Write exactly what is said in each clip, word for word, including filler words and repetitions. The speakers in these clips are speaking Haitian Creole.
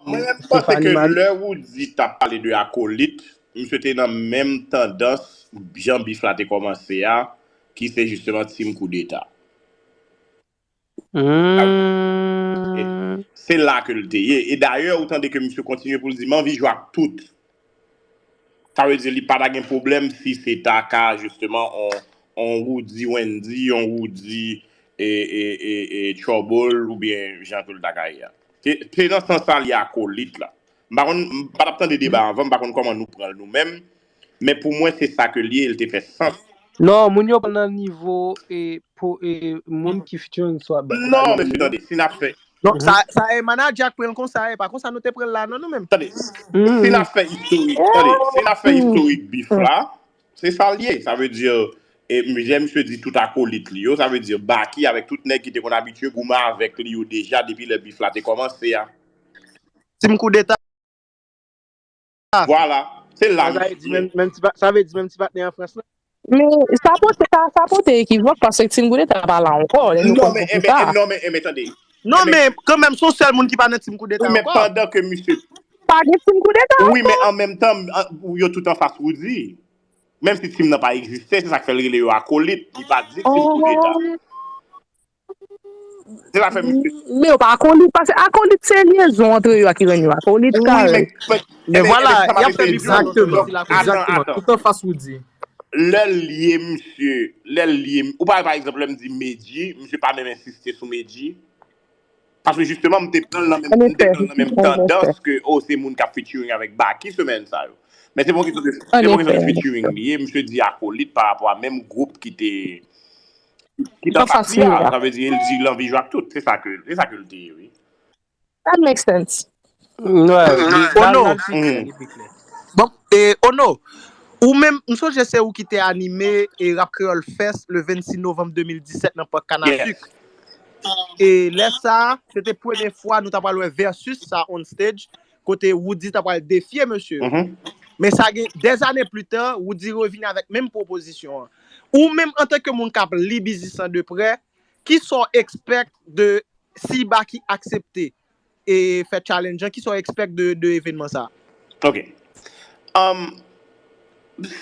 Mwen menm m panse ke lè Roody t ap pale de akolit, misye te nan menm tandans jan bif la te kòmanse a, ki se jisteman Team Koudeta. Hmm. Se la ke l te ye. E dayè, ou tande ke misye kontinye pou l di, "M anvi jwe ak tout." Sa vle di, li pa ta gen pwoblèm si se ta ka, jisteman, on, on Roody Wendy, on Roody e, e, e, e Trouble, oubyen jan ke l ta ka ye a. Se se nan sans sa li akolit la. M pa konn, m pa t ap tande deba anvan, m pa konn kòman nou pran l nou menm. Men pou mwen, se sa ke l ye, e l te fè sans. Non, moun yo pran nan nivo e, po, e moun ki featuring sou album. Non, mesye, tande, si n ap fè. Non, sa, sa e manadjè k pran l konsa, e pa konsa nou te pran l la, non, nou menm. Tande, si n ap fè istorik, tande, si n ap fè istorik bif la, se sa l ye. Sa vle di, e, lè misye di tout akolit li yo, sa vle di Baky avèk tout nèg ki te konn abitye goumen avèk li yo deja depi lè bif la te kòmanse a. Team Koudeta. Vwala. Se la. Sa vle di menm, menm ti pa- sa vle di menm ti patnè an Frans lan. Men sa pote sa, sa pote ekivòk paske Team Koudeta pa la ankò. Lè nou Non, konn men, konn men, sa. Non, men, men, tande. Non, Men- men kanmenm, se yon sèl moun ki pa nan Team Koudeta Wi, men ankò. Pandan ke misye. Pa gen Team Koudeta Wi, men ankò. An menm tan, an- yo tout anfas Roody. Menm si Team nan pa egziste, se sa k fè l rele yo akolit. Li pa di Team Koudeta. Oh, Se sa k fè misye. Men yo pa akolit, paske akolit se lyezon antre yo a ki rann yo akolit, Wi, kare. men, men, Men men, vwala, men sa pa y ap fè mete bif yo. la Egzakteman, sila konsa. Atan, egzakteman. atan. Tout anfas Roody. Lè l ye misye, lè l ye, ou pa, pa egzanp, lè m di Medjy, misye pa menm ensiste sou Medjy. Paske jisteman, m te pran l nan menm, m te pran l nan menm tandans ke, oh, se moun k ap featuring avèk Baky semèn sa yo. Men se pa yon kesyon de, se pa yon kesyon de featuring li ye, misye di akolit pa rapò a menm gwoup ki te, ki te anfas li a. Sa vle di, l di l anvi jwe ak tout. Se sa ke, se sa ke l te ye, wi. That makes sense. Ouais, li- Oh, non. Nan, nan, li pi klè, li pi klè. Bon, e Ono, ou menm, m sonje se ou ki te anime e Rap Kreyòl Fest le vennsis novanm de mil disèt nan Pak Kanasik. E lè sa, se te premye fwa nou ta pral wè versus sa on stage, kote Roody ta pral defye mesye. Men sa gen dèzane pli ta, Roody revini avèk menm pwopozisyon an. Ou menm, antanke moun k ap li biznis lan de prè, ki sa w expect de si Baky aksepte e fè challenge an, ki sa w expect de, de evènman sa? Ok. Um,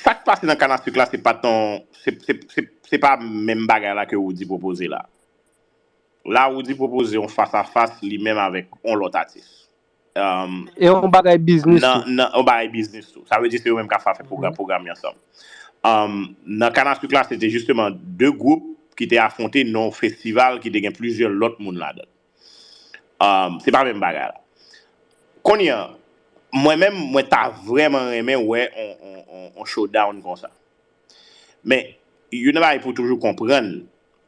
sa k pase nan Kanasik la, se pa ton, se, se, se, se pa menm bagay la ke Roody pwopoze la. La, Roody pwopoze yon fas a fas li menm avèk yon lòt atis. Um, E yon bagay biznis nan, tou. Nan yon bagay biznis tou. Sa vle di se yo menm k ap fè pwogram, pwogram yo ansanm. Um, nan Kanasik la, se te jisteman de gwoup ki te afwonte nan yon festival ki te gen plizyè lòt moun ladan. Um, se pa menm bagay la. Kounye a, mwen menm, mwen ta vrèman renmen wè on, on, on, on showdown konsa. Men, youn nan bagay pou toujou konprann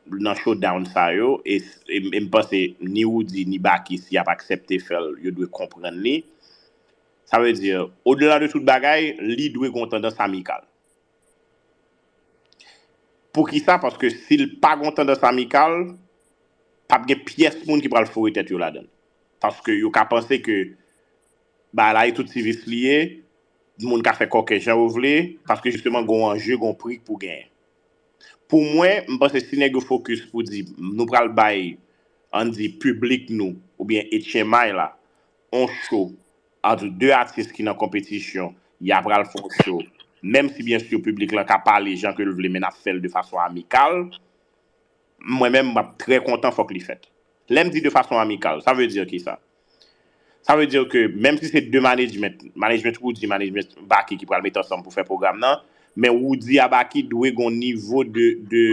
nan showdown sa yo, e, e, e m panse ni Roody ni Baky, si y ap aksepte fè l, yo dwe konprann li. Sa vle di, odela de tout bagay, li dwe gen yon tandans amikal. Poukisa? Paske si l pa gen yon tandans amikal, p ap gen pyès moun ki pral foure tèt yo ladan l. Paske yo ka panse ke bagay la e tout ti vis li ye, moun ka fè kòkè jan yo vle, paske jisteman gen yon anje, gen yon pri pou genyen. Pou mwen, m panse si nèg yo fokis pou di nou pral bay, ann di, piblik nou, oubyen H M I la, on show ant de atis ki nan konpetisyon, y a pral fè on show. Menm si byen si piblik lan ka pale jan ke l vle, men n ap fè l de fason amikal, mwen menm, m ap trè kontan, fòk li fèt. Lè m di de fason amikal, sa vle di kisa? Sa vle di ke menm si se de management, management Roody, management Baky ki pral met ansanm pou fè pwogram nan, men Roody a Baky dwe gen yon nivo de, de,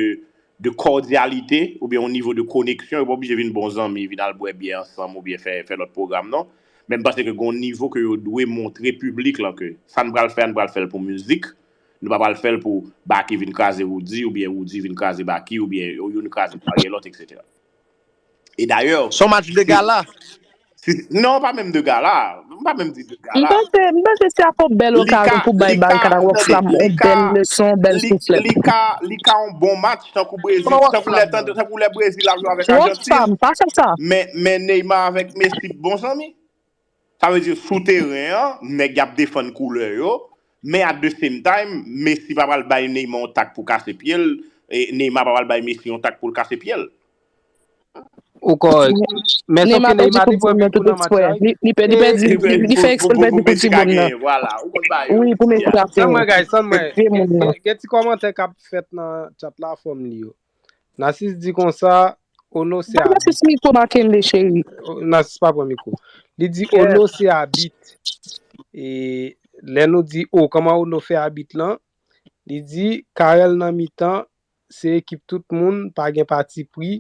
de kòdyalite oubyen yon nivo de koneksyon. Yo pa oblije vin bon zanmi, vin al bwè byè ansanm oubyen fè, fè lòt pwogram, non. Men m panse ke gen yon nivo ke yo dwe montre piblik lan ke sa n pral fè a, n pral fè l pou mizik. Nou pa pral fè l pou Baky vin kraze Roody, oubyen Roody vin kraze Baky, oubyen youn kraze karyè lòt, etsetera. E dayè, Se yon match de gala. Si, non, pa menm de gala. M pa menm di de M gala. panse, m panse se ap yon bèl Li ka, okazyon pou bay li ka, Baky ak Rockslam tande, li yon ka, bèl leson, yon bèl li, souflèt. Li ka, li ka yon bon match, tankou Brezil, Kòman tankou lè, Rockslam? Tankou lè Brezil ap jwe avèk Ajantin. Rockslam, pa fè sa. Men, men Neymar avèk Messi bon zanmi. Sa vle di sou teren an, nèg y ap defann koulè yo, men at the same time, Messi pa pral bay Neymar yon tak pou kase pye l, e Neymar pa pral bay Messi yon tak pou l kase pye l. Ou kòrèk. Men Neymar pèdi kout tibwonm nan tout eksprè. Li pèdi, li pèdi, li fè eksprè l pèdi kout tibwonm nan. Wi, pou Messi ap fini. Vye moun nan. Gen ti kòmantè k ap fèt nan chat la, fò m li yo. Nasis di konsa, Ono se abit. Nasis mikwo Makenle cheri. Nasis pa pran mikwo. Li di Ono se abit. E lè nou di o, kòman Ono fè abit lan? Li di Carel nan mitan, se ekip tout moun, pa gen patipri,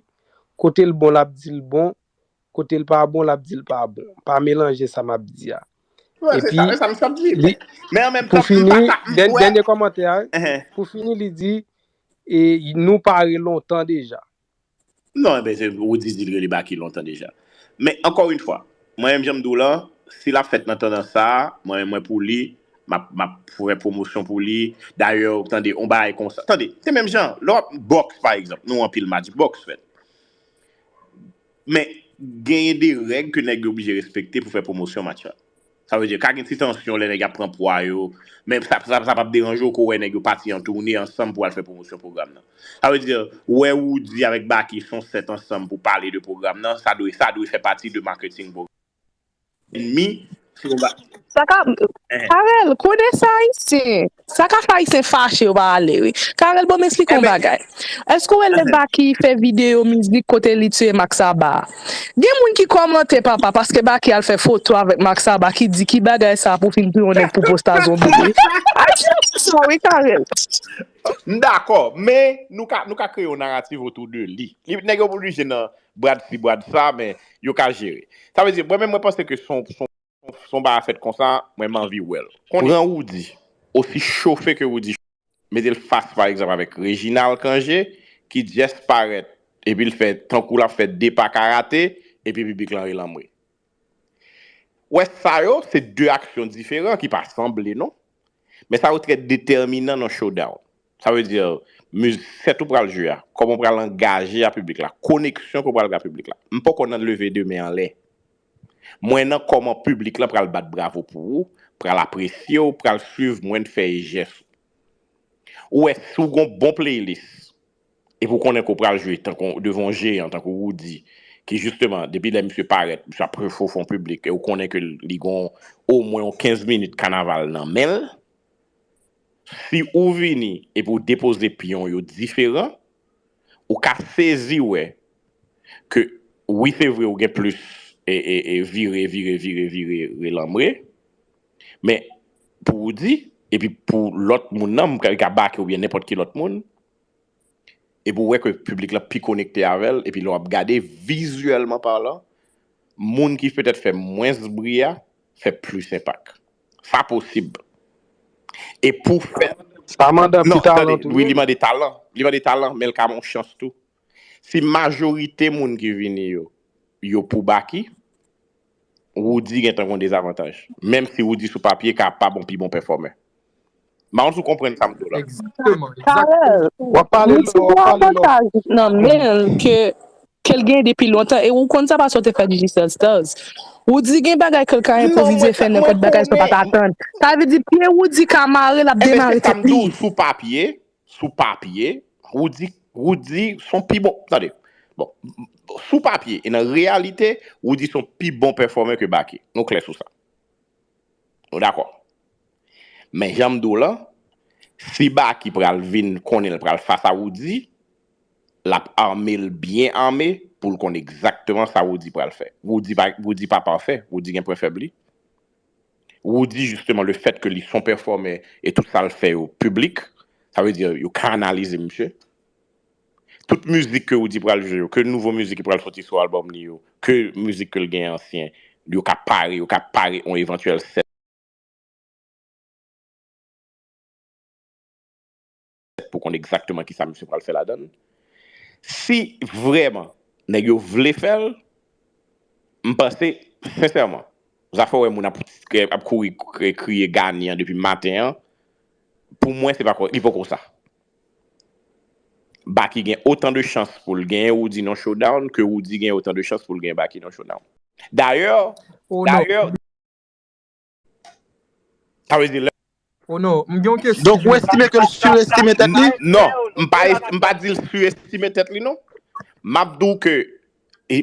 kote l bon l ap di l bon, kote l pa bon l ap di l pa bon. Pa melanje sa m ap di a. Epi li, pou fini, dènye kòmantè a, pou fini li di e nou pare lontan deja. Non, enben se Roody di l rele Baky lontan deja. Men ankò yon fwa, mwen menm jan m di w lan, si l ap fèt nan tandans sa a, mwen menm mwen pou li, m ap m ap fè pwomosyon pou li. Dayè, tande, yon bagay konsa. Tande, se menm jan, lè w ap bòks pa egzanp, nou anpil match bòks fèt. Men genyen de règ ke nèg yo oblije respekte pou fè pwomosyon match la. Sa vle di, ka gen ti tansyon lè nèg ap pran pwa yo, men sa, sa, sa p ap deranje w ke w wè nèg yo pati an toune ansanm pou al fè pwomosyon pwogram nan. Sa vle di, wè Roody avèk Baky se yon sèt ansanm pou pale de pwogram nan, sa dwe, sa dwe fè pati de marketing pwogram. Ennmi, se yon ba. Sa ka. Carel, konnen sa ayisyen. Sa ka fè ayisyen fache yo pa ale wi. Carel, bon m eksplike yon bagay. Èske w wè lè Baky fè videyo mizik kote li tiye Max Saba a? Gen moun ki kòmante papa paske Baky al fè foto avèk Max Saba ki di ki bagay sa pou fin pran yon nèg pou posta zonbi wi. Ayisyen se sa wi Carel. M dakò, men nou ka, nou ka kreye yon naratif otou de li. Li nèg yo oblije nan brad si brad sa, men yo ka jere. Sa vle di, mwen menm mwen panse ke son, son, son bagay fèt konsa, mwen m anvi wè l. Pran Roody, osi chofe ke Roody chofe. Mete l fas pa egzanp avèk Reginald Cangé ki just parèt epi l fè tankou l ap fè de pa karate epi piblik lan relanmwe. Wè sa yo se de aksyon diferan ki pa sanble non. Men sa yo trè detèminan nan showdown. Sa vle di, sèt ou pral jwe a, kòman w pral angaje a piblik la, koneksyon ke w pral gen a piblik la. M poko nan leve de men anlè. Mwen nan kòman piblik lan pral bat bravo pou ou, pral apresye w, pral swiv mwen fè e jès ou. Ou wè, si w gon bon playlist, epi w konnen ke w pral jwe tankou devan yon jeyan tankou Roody, ki jisteman, depi lè misye parèt, misye ap refofon piblik, e w konnen ke li gon omwen yon kenz minit kanaval nan men l, si ou vini epi w depoze pyon yo diferan, ou ka sezi wè ke wi se vre ou gen plis e, e, e vire, vire, vire, vire, relanmwe, men pou Roody, epi pou lòt moun nan, m ka, ka Baky oubyen nenpòt ki lòt moun, epi w wè ke piblik lan pi konekte avè l, epi lè w ap gade vizyèlman palan, moun ki petèt fè mwens bri a fè plis enpak. Sa posib. E pou fè. Sa mande anpil talan tou. Wi, li mande talan. Li mande talan, men l ka ba w chans tou. Si majorite moun ki vini yo, yo pou Baky, Roody gentan gon dezavantaj. Menm si Roody sou papye kapab yon pi bon pèfòmè. M pa konn si w konprann sa m di w la. Egzakteman, egzakteman. W ap pale lò, w ap pale lò. Nan men l ke ke l gen depi lontan e ou konn sa paske w te fè Digicel Stars. Roody gen bagay ke l ka enpwovize fè nenpòt bagay sa w pa t atann. Sa vle di pye Roody ka mare l ap demare tèt li. Sou papye, sou papye, Roody, Roody se yon pi bon, tande, bon, sou papye e nan reyalite, Roody se yon pi bon pèfòmè ke Baky. Nou klè sou sa. Nou dakò. Men jan m di w lan, si Baky pral vin konnen l pral fas a Roody, l ap ame l byen ame pou l konn egzakteman sa Roody pral fè. Roody pa, Roody pa pafè, Roody gen pwen fèb li. Roody, jisteman, lefèt ke li se yon pèfòmè e tout sa l fè yo piblik, sa vle di yo ka analize misye. Tout mizik ke Roody pral jwe yo, ke nouvo mizik ki pral soti sou albòm li yo, ke mizik ke l gen ansyen, yo ka pare, yo ka pare yon evantyèl sèt pou konn egzakteman kisa misye pral fè ladan l. Si vrèman nèg yo vle fè l, m panse, sensèman, zafè w wè moun ap, ap kouri kriye Gani an depi maten an, pou mwen, se pa, li poko sa. Baky gen otan de chans pou l genyen Roody nan showdown ke Roody gen otan de chans pou l genyen Baky nan showdown. Dayè, dayè, sa vle di lè. Oh non, m gen yon kesyon. Donk, ou estime ke l surestime tèt li? Non, m pa, m pa di l surestime tèt li, non. M ap di w ke E,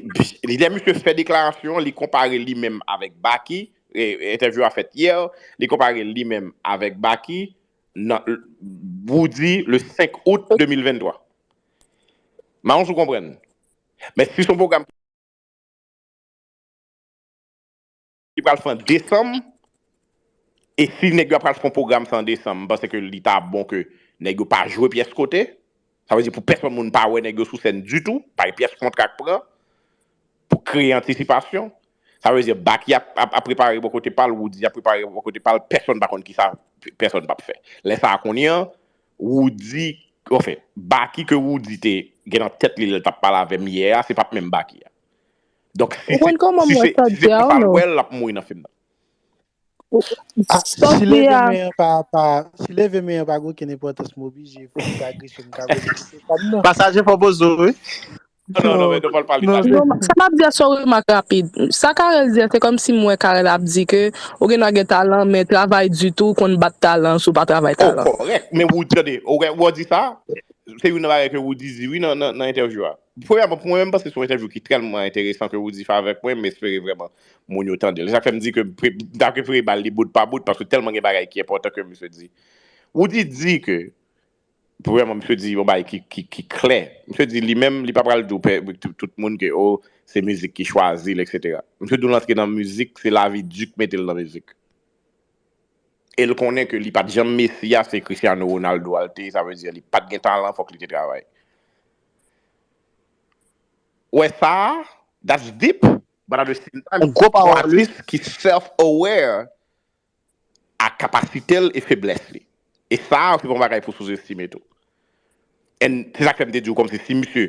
lè misye fè deklarasyon, li konpare li menm avèk Baky, e, entèvyou a fèt yè, li konpare li menm avèk Baky, nan, Roody le senk out de mil venntwa. Mawon, si w konprann. Men si se yon pwogram ki pral fè an desanm, e si nèg yo ap pral fè yon pwogram sa an desanm, m panse ke li ta bon ke nèg yo pa jwe pyès kote. Sa vle di pou pèsonn moun pa wè nèg yo sou sèn ditou, pa gen pyès kontra k pran, pou kreye antisipasyon. Sa vle di Baky ap, ap, ap prepare bò kote pa l, Roody ap prepare bò kote pa l, pèsonn pa konn kisa pèsonn p ap fè. Lè sa a kounye an, Roody, anfen, Baky ke Roody te gen nan tèt li lè l t ap pale avè m yè a, se p ap menm Baky a. Donk, si se, si se, si se konsa l wè l, l ap mouri nan fim nan. Ah, si leve men an pa, pa, si leve men an pa gen okenn enpòtans, m oblije pou m ta gri sou m ka poze kesyon pa m nan. Pasaje fò poze w, wi. Non, non, non, men nou pral pale. Non, sa m ap di a se yon remak rapid. Sa Carel di a, se kòmsi m wè Carel ap di ke ou gen dwa gen talan, men travay ditou konn bat talan si w pa travay talan. Oh, kòrèk. Men ou tande, ou, ou di sa, se youn nan bagay ke Roody di, wi, nan, nan, nan entèvyou a. Premyèman, pou mwen menm, m panse se yon entèvyou ki tèlman enteresan ke Roody fè avèk mwen, m espere vrèman moun yo tande l. Se sa k fè m di ke m ta prefere ba l li bout pa bout, paske tèlman gen bagay ki enpòtan ke misye di. Roody di ke, premyèman, misye di yon bagay ki, ki, ki klè. Misye di li menm, li pa pral di w tout, tout moun ke, o, se mizik ki chwazi l, etsetera. Misye di w l antre nan mizik, se lavi di k mete l nan mizik. E l konnen ke li pa t janm Messi a, se Cristiano Ronaldo a l te ye, sa vle di li pa t gen talan, fòk li te travay. Ou wè sa, that's deep, but at the same time, yon atis ki self-aware a kapasite l e feblès li. E sa, se pa yon bagay pou souzestime tou. And se sa k fè m te di w kòmsi si misye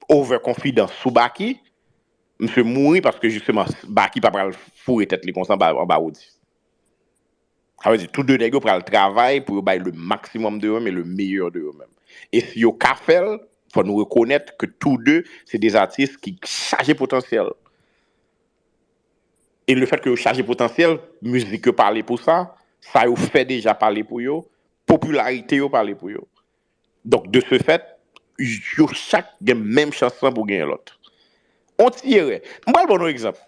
over confident sou Baky, misye mouri paske jisteman Baky pa pral foure tèt li konsa anba, anba Roody. Sa vle di, tou de nèg yo pral travay pou yo bay le maximum de yo menm e le meilleur de yo menm. E si yo ka fè l, fò nou rekonèt ke tou de se de atis ki chaje potansyèl. E le fèt ke yo chaje potansyèl, mizik yo pale pou sa, sa yo fè deja pale pou yo, popilarite yo pale pou yo. Donk, de ce fait, yo chak gen menm chans lan pou genyen lòt. On ti erè. M pral ba nou yon egzanp.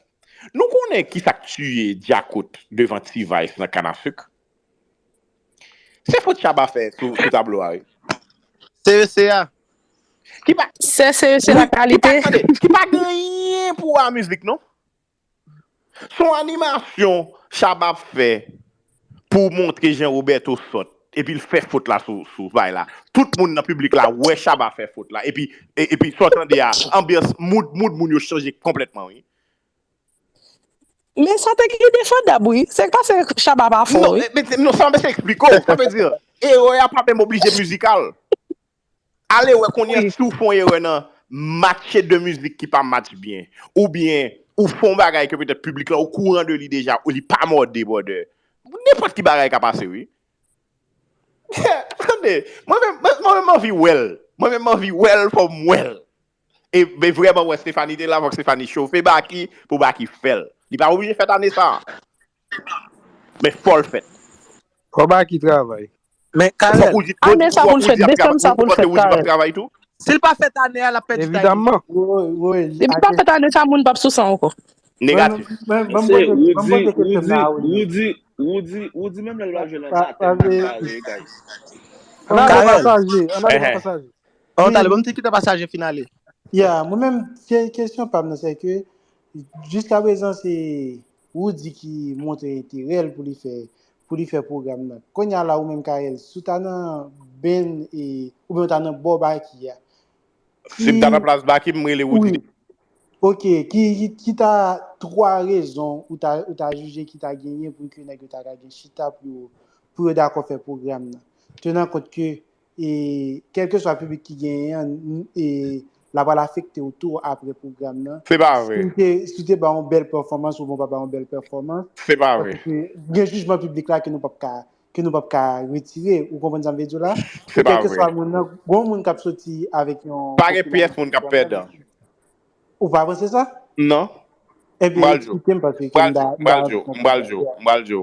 Nou konnen ki sa k tiye Djakout devan T-Vice nan Kanasik? Se fot Shabba fè sou, sou tablo a, wi. C E C a. Ki pa, Se, se, se la kalite. Ki pa, tande, ki pa gen anyen pou wè a mizik, non? Se yon animasyon Shabba ap fè pou montre jan Roberto sòt. Epi l fè fot la sou, sou bay la. Tout moun nan piblik la wè Shabba fè fot la. Epi, e, epi sa w tande a, anbyans, mood, mood moun yo chanje konplètman, wi. Men sa te ki defandab, wi. Se k pase Shabba pa fò, Non, wi. men, men, non, sa m eseye eksplike w. Sa vle di, erè a pa menm oblije mizikal. Ale wè kounye a, si w fè yon erè nan matche de mizik ki pa match byen, oubyen ou fè yon bagay ke petèt piblik la okouran de li deja, ou li pa mòde, brother. Nenpòt ki bagay ka pase, wi. Tande, mwen menm, mwen, mwen menm anvi wè l. Mwen menm anvi wè l, fò m wè l. E, men vrèman, wè Stephanie te la, fòk Stephanie chofe Baky, pou Baky fè l. Li pa oblije fèt ane sa. Men fò l fèt. Fò Baky travay. Men Fòk Carel, ou di, Ane sa fòk pou l ou fèt, di ap desanm travay. sa pou l Ou panse fèt, ou di ap Carel. travay tou? si l pa fèt ane a, l ap pèdi taymi. Evidaman. Wi, wi, Depi pa fèt ane sa, moun p ap sou sa ankò. Negatif. Se Roody, Roody, Roody, Roody menm lè l pral jwe nan Satin, l pral pare, guys. Ann ale Carel. Pasaje, ann ale Ehe. Pasaje. An, talè, ban m te kite Pasaje fin ale. Ya, mwen menm, ke- kesyon pa m nan, se ke jiska prezan se Roody ki montre enterè l pou li fè, pou li fè pwogram nan. Kounye a la, ou menm, Carel, si w ta nan band, e, oubyen w ta nan bò Baky a, Si m ta nan plas Baky, m rele Roody. Wi. Ok, ki, ki, ki ta twa rezon ou ta, ou ta jije ki ta genyen pou ke nèg yo ta ka gen chita pou yo, pou yo dakò fè pwogram nan? Tenan kont ke, e, kèlkeswa piblik ki genyen an, e, l ap pral afekte w tou apre pwogram nan. Se pa Si vre. w te, si w te ba yon bèl pèfòmans oubyen w pa ba yon bèl pèfòmans, Se pa vre. paske gen jijman piblik la ke nou p ap ka, ke nou p ap ka retire. Ou konprann sa m vle di w la? Se pa Kèlkeswa vre. Moun nan, gon moun k ap soti avèk yon Pa gen pyès moun k ap pèdan. Ou pa panse sa? Non. Ebyen, M pral di w. eksplike m paske M pral da di w. M pral di w. M pral di w.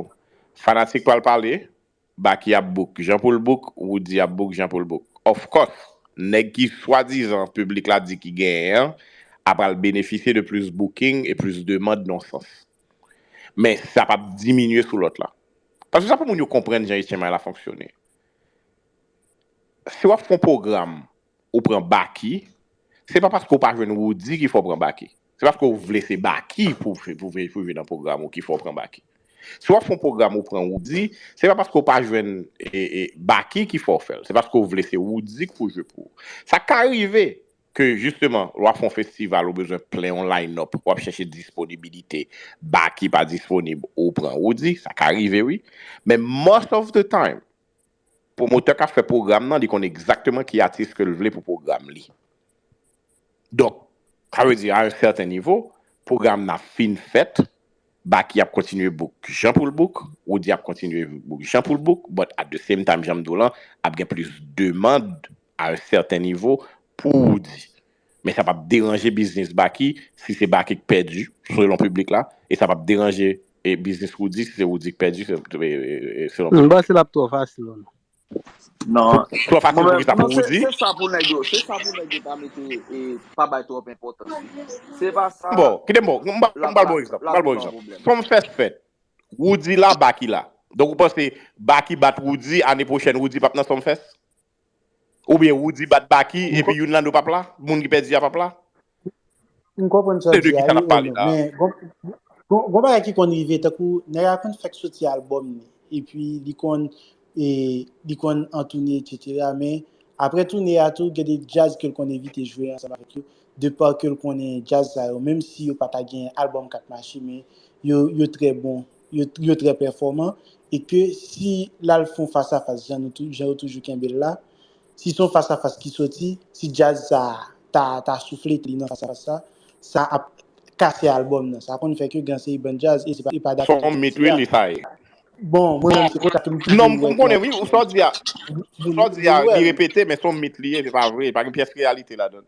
Fanatik pral pale. Baky ap book jan pou l book, Roody ap book jan pou l book. Of course, nèg ki swadizan piblik la di ki genyen an, a pral benefisye de plis booking e plis demann nan sans. Men sa p ap diminye sou lòt la. Paske sa pou moun yo konprann jan H M I la fonksyone. Si w ap fè yon pwogram, ou pran Baky, se pa paske w pa jwenn Roody ki fè w pran Baky. Se paske w vle se Baky pou, pou, pou jwe nan pwogram ou ki fè w pran Baky. Si w ap fè yon pwogram ou pran Roody, se pa paske w pa jwenn e, e, Baky ki fè w fè l. Se paske w vle se Roody k pou jwe pou ou. Sa ka rive ke jisteman, lè w ap fè yon festival, ou bezwen plen yon line-up, w ap chèche disponibilite, Baky pa disponib, ou pran Roody, sa ka rive wi. Men most of the time, pwomotè k ap fè pwogram nan, li konn egzakteman ki atis ke l vle pou pwogram li. Donk, sa vle di, a yon sèten nivo, pwogram nan fin fèt, Baky ap kontinye book jan pou l book, Roody ap kontinye book jan pou l book, but at the same time, jan m di w lan, ap gen plis demann a yon sèten nivo pou Roody. Men sa p ap deranje biznis Baky si se Baky k pèdi, selon piblik la, e sa p ap deranje e biznis Roody si se Roody k pèdi, se- e- e- e- selon M panse l ap twò fasil, non. Non, Twò fasil pou ki sa pou non, se Roody? Se sa pou nèg yo, se sa pou nèg yo ta mete e pa bay twòp enpòtans. Se pa sa. Bon, kite bon, m ba- m ba l bon egzanp, m ba l bon egzap. Sumfest fèt. Roody la, Baky la. Donk ou panse Baky bat Roody, ane pwochèn Roody p ap nan Sumfest? Oubyen Roody bat Baky, epi youn nan nou p ap la? Moun ki pèdi a p ap la? M konprann sa w Se de di ki a, sa n wi, ap pale Reno. la? Men gon, gon, gon bagay ki konn rive, tankou nèg la konn fèk soti albòm li, epi li konn e, li konn an toune, etsetera. Men apre toune a tou, gen de djaz ke l konn envite jwe ansanm avèk yo, de pa ke l konnen djaz sa yo, menm si yo pa ta gen albòm k ap mache, men yo, yo trè bon, yo, yo trè pèfòman, e ke si l al fè yon fas a fas, jan, nou tou, jan yo toujou kenbe l la, si se yon fas a fas ki soti, si djaz sa ta, ta soufle li nan fas a fas sa, sa ap kase albòm nan. Sa konn fè ke gen seri bann djaz, e se pa, e pa Se yon mit, wi, li sa ye. Bon, mwen menm, se konsa ke m Non, m konnen, wi, ou sa w di a, ou sa w di a, li repete, men se yon mit li ye, se pa vre, pa gen pyès reyalite ladan.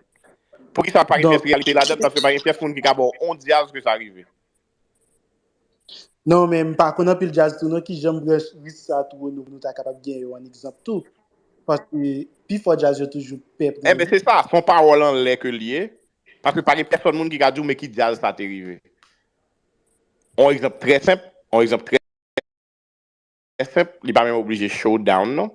Poukisa pa gen pyès reyalite ladan? Paske pa gen pyès moun ki ka ba w yon djaz ke sa rive. Non, men m pa konn anpil djaz tou, non, ki jan m pran risk sa tou, nou, nou ta kapab gen yon egzanp tou. Paske pifò djaz yo toujou pè pran. Enben, se sa, se yon pawòl anlè ke l ye. Paske pa gen pèsòn moun ki ka di w, men ki djaz sa te rive. Yon egzanp trè senp, yon egzanp trè senp, li pa menm oblije showdown, non.